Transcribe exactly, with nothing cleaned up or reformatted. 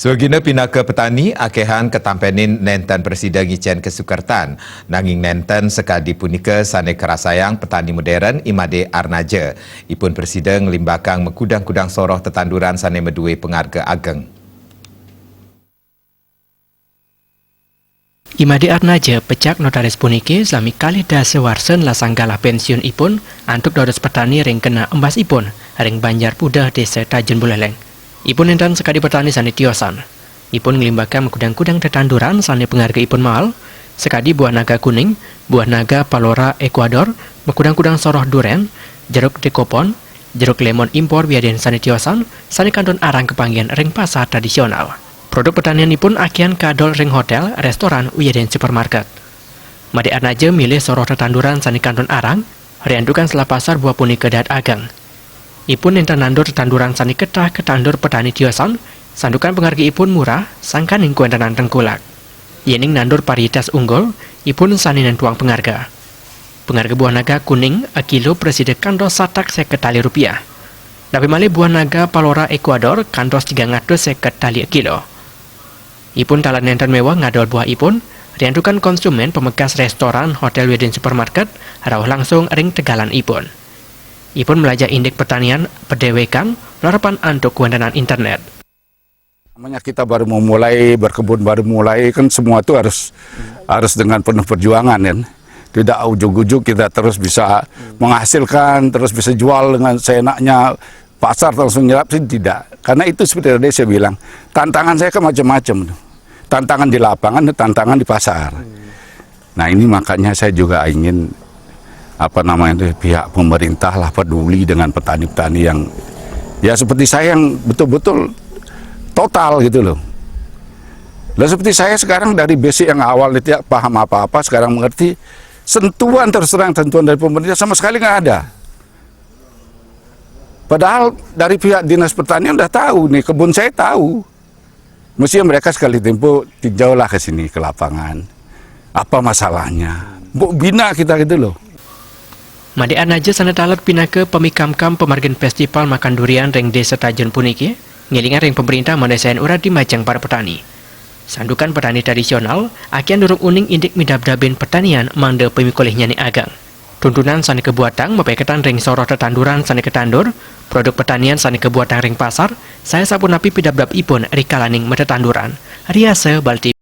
Duh gina pinaka petani, akehan katampenin nenten prasida ngicen kasukertan. Nanging nenten sakadi punika sane karasayang petani modern I Made Arnaja. Ipun prasida nglimbakang makudang-kudang soroh tetanduran sane madue pangarga ageng. I Made Arnaja, pecak notaris puniki, sami kalih dasa warsa nelasang galah pensiunipun antuk dados petani ring genah embasipun ring Banjar Pudah, Desa Tajun Buleleng. Ipun nenten sakadi petani sane tiosan. Ipun nglimbakang makudang-kudang tetanduran sane pangargaipun mael, sakadi buah naga kuning, buah naga palora Ekuador, makudang-kudang soroh duren, jeruk dekopon, jeruk lemon impor wiadin sane tiosan, sane kantun arang kapanggihin ring pasar tradisional. Produk petanianipun akehan kadol ring hotel, restoran, wiadin supermarket. Made Arnaja milih soroh tetanduran sane kantun arang, riantukan selah pasar buah punika dahat ageng. Ipun nenten nandur tetanduran sane ketah katandur petani tiosan, santukan pangargaipun murah, sangkaning kawentenan tengkulak. Yening nandur varietas unggul, ipun sane nentuang pangarga. Pangarga buah naga kuning akilo prasida kantos satak seket tali rupiah. Napi malih buah naga palora Ekuador kantos tigang atus seket tali akilo. Ipun taler nenten meweh ngadol buahipun, riantukan konsumen pamekas restoran, hotel wiadin supermarket rauh langsung ring tegalanipun. Ipun mlajah indik pertanian padewekan larapan antuk kawentenan internet. Namanya kita baru memulai, berkebun baru mulai, kan semua itu harus harus dengan penuh perjuangan, kan. Tidak ujuk-ujuk kita terus bisa menghasilkan, terus bisa jual dengan seenaknya, pasar langsung nyerap sih tidak. Karena itu seperti tadi saya bilang, tantangan saya kan macam-macam tuh. Tantangan di lapangan dan tantangan di pasar. Nah, ini makanya saya juga ingin, apa namanya itu, pihak pemerintah lah peduli dengan petani-petani yang, ya, seperti saya, yang betul-betul total gitu loh. Lah, seperti saya sekarang dari basic yang awal tidak paham apa-apa, sekarang mengerti, sentuhan, terus terang, sentuhan dari pemerintah sama sekali nggak ada. Padahal dari pihak Dinas Pertanian udah tahu nih, kebun saya tahu. Mestinya mereka sekali tempo tinjaulah ke sini, ke lapangan. Apa masalahnya? Mbok bina kita gitu loh. Made Arnaja sane taler pinaka pamikamkam pamargin festival makan durian ring Desa Tajun puniki, ngelingang ring pemerintah mangda sayan urati majeng para petani. Santukan petani tradisional, akehan durung uning indik midabdabin pertanian mangda pamikolihnyane ageng. Tuntunan sane kabuatang mapaiketan ring soroh tetanduran sane katandur, produk pertanian sane kabuatang ring pasar, saha sapunapi pidabdabipun rikalaning matetanduran. Riasa Bali T V.